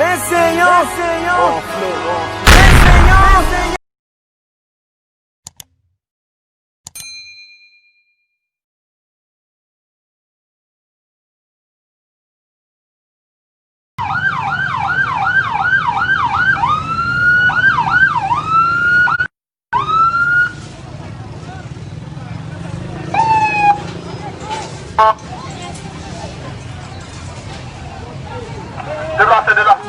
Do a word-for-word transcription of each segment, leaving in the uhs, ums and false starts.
Venseyon, Venseyon, Venseyon. Deplase, deplase.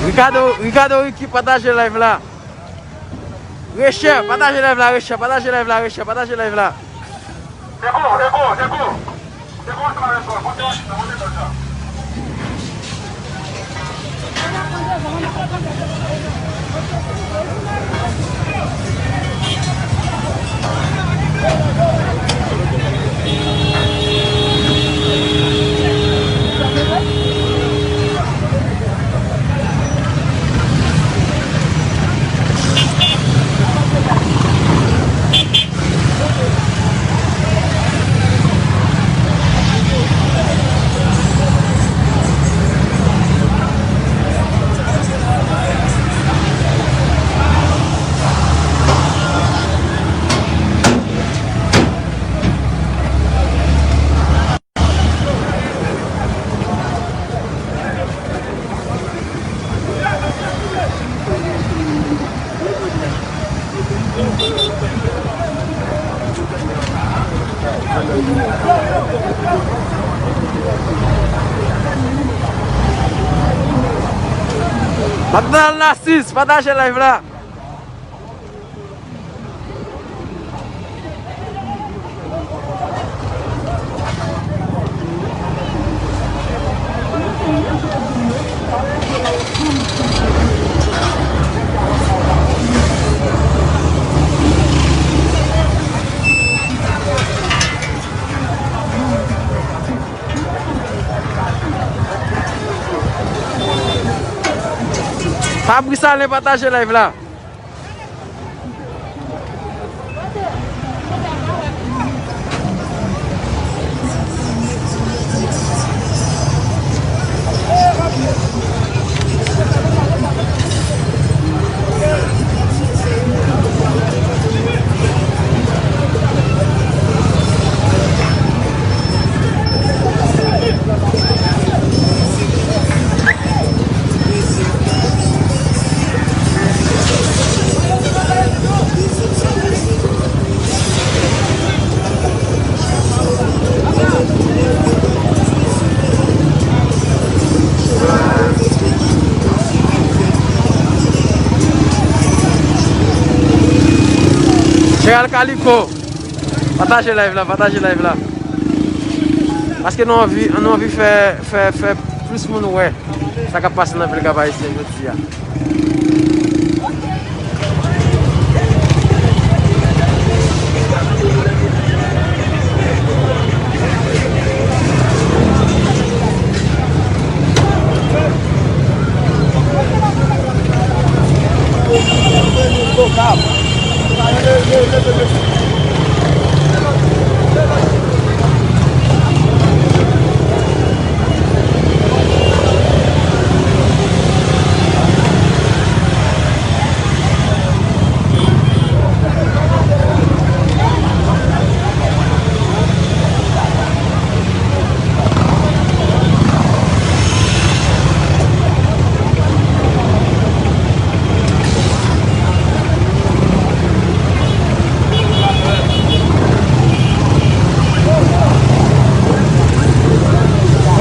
Ricardo, Ricardo Ricky, pataje live la. Richard, pataje live la, Richard, pataje live la, Richard, pataje live la. Ego, ego, ego. Ego, sa va, ego. Monte, monte, monte, monte. Madanm Narcisse, pataje live la. Fabrice Alain, pataje live la. Gérald Calico. Pataje live la, pataje live la. Paske nou anvi, nou anvi fè, fè, fè plis moun wè sa k ap pase nan vil Kap Ayisyen jodi a.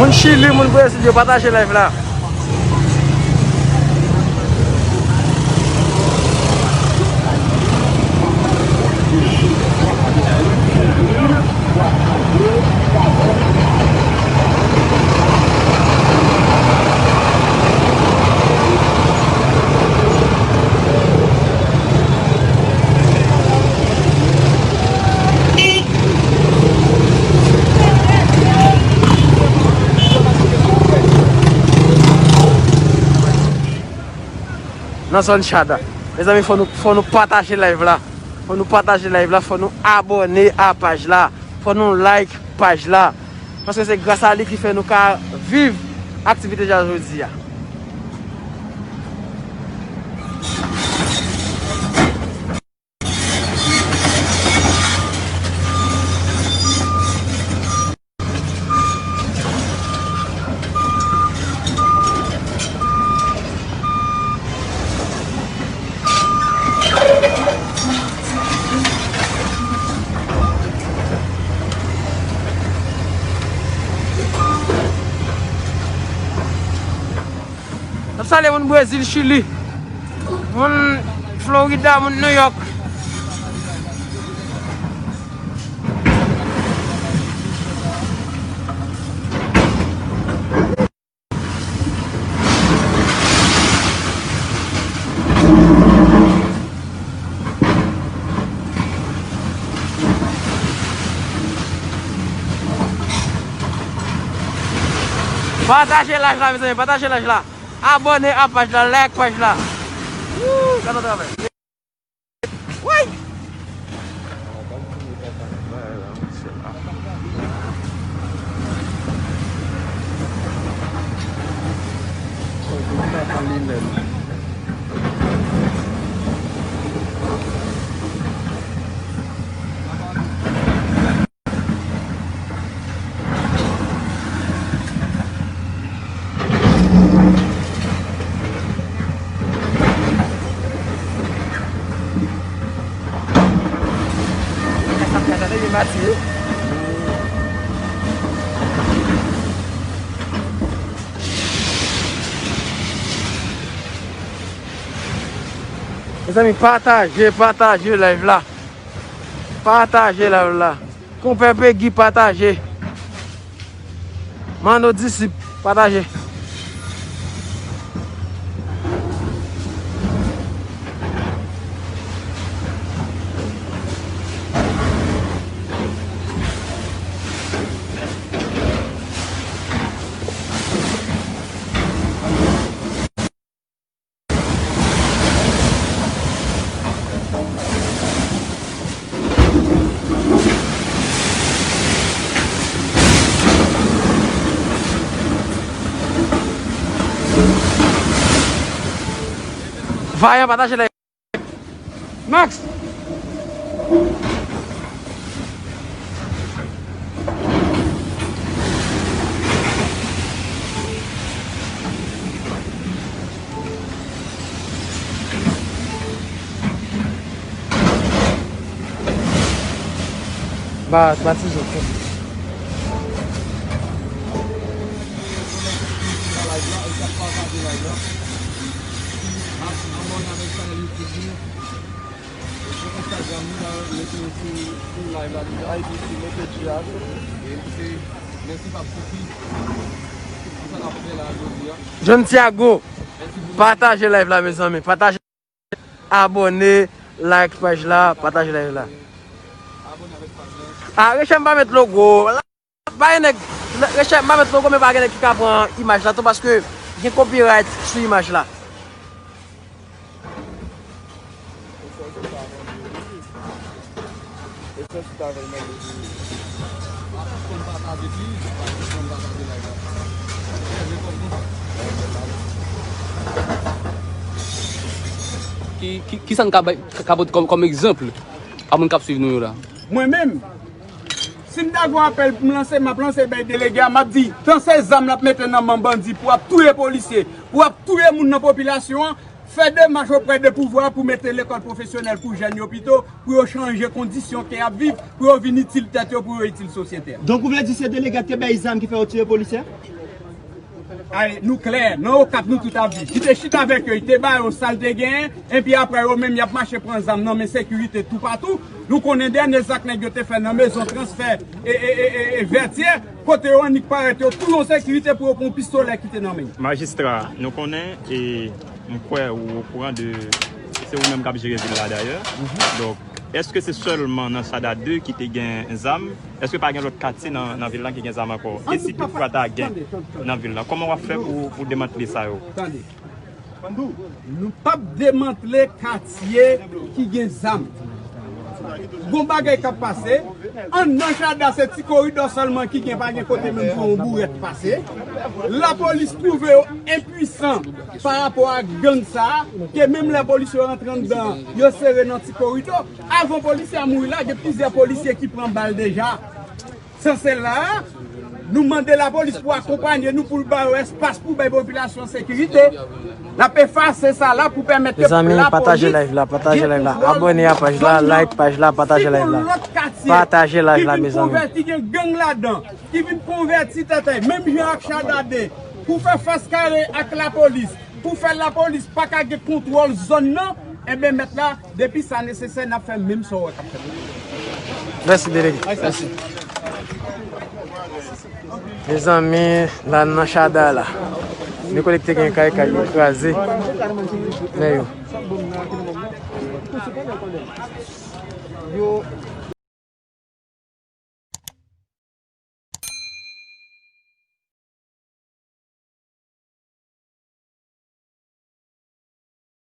Moun Chili, moun Brezil, yo pataje live la. Nan zòn Chada. Mezanmi, fò nou, fò nou pataje live la. Fò nou pataje live la, fò nou abòne a paj la, fò nou like paj la. Paske se gras a li ki fè nou ka viv aktivite jodi a. N ap salye moun Brezil, Chili, moun Florida, moun New York. Pataje live la, mezanmi, pataje live la. Abòne a paj la, like paj la. Woo, gade travay. Woy! Mezanmi, pataje, pataje live la. Pataje live la. Konpè Peggy, pataje. Mano Disip, pataje. Vayan, pataje live. Max! Ba, ba ti zo. John Tiago, pataje live la, mezanmi. Pataje, abòne, like paj la, pataje live la. Ah, Rechè, m pa met logo. Pa gen nèg, Rechè, m pa met logo, men pa gen nèg ki ka pran imaj la tou, paske gen copyright sou imaj la. Ki, ki, kisa n ka bay, ka pote kòm, kòm egzanp a moun k ap swiv nou yo la? Mwen menm, si m ta gen yon apèl pou m lanse, m ap lanse bay delege a, m ap di, tan se zam l ap mete nan men bandi pou ap touye polisye, pou ap touye moun nan popilasyon an, fè demach oprè de pouvwa pou mete lekòl pwofesyonèl pou jèn yo pito, pou yo chanje kondisyon ke y ap viv, pou yo vin itil tèt yo, pou yo itil sosyete a. Donk, ou vle di se delege a ki te bay zam ki fè yo tiye polisye? Ay, nou klè, nan Okap nou tout ap viv. Li te chita avèk yo, li te ba yo sa l te genyen, epi apre yo menm y ap mache pran zam nan men sekirite toupatou. Nou konnen dènye zak nèg yo te fè nan mezon transfè e, e, e, e, e Vètyè, kote yo annik parèt yo tou yon sekirite pou yo pran yon pistolè ki te nan men yo. Majistra, nou konnen, e m kwè ou okouran de, se ou menm k ap jere vil la dayè. Donk, èske se sèlman nan Chada de ki te gen zam? Èske pa gen lòt katye nan, nan vil lan ki gen zam ankò? E si toutfwa ta gen nan vil lan, kòman w ap fè pou, pou demantle sa yo? Tande. Nou p ap demantle katye ki gen zam. Gon bagay k ap pase. Anndan Chada se ti koridò sèlman ki gen, pa gen kote menm pou yon bourèt pase. Lapolis twouve yo enpwisan pa rapò ak gang sa a, ke menm lè polisye yo rantre anndan, yo sere nan ti koridò. Avan polisye a mouri la, gen plizyè polisye ki pran bal deja. San sela, nou mande lapolis pou akonpanye nou, pou l ba yo espas pou bay popilasyon sekirite. N ap efase sa la pou pèmèt ke lapolis gen kontwòl zòn nan. Mezanmi, pataje live la, pataje live la. Abòne a paj la, like paj la, pataje live la. Si gon lòt katye ki vin konvèti, gen gang ladan, ki vin konvèti tèt, menm jan ak Chada de, pou fè fas kare ak lapolis, pou fè lapolis pa ka gen kontwòl zòn nan, enben mèt la, depi sa nesesè, n ap fè menm sa w wè k ap fèt. Mèsi, delege. Mèsi. Mezanmi, la nan Chada la. Dekonekte gen kay, kay yo kraze. Men yo.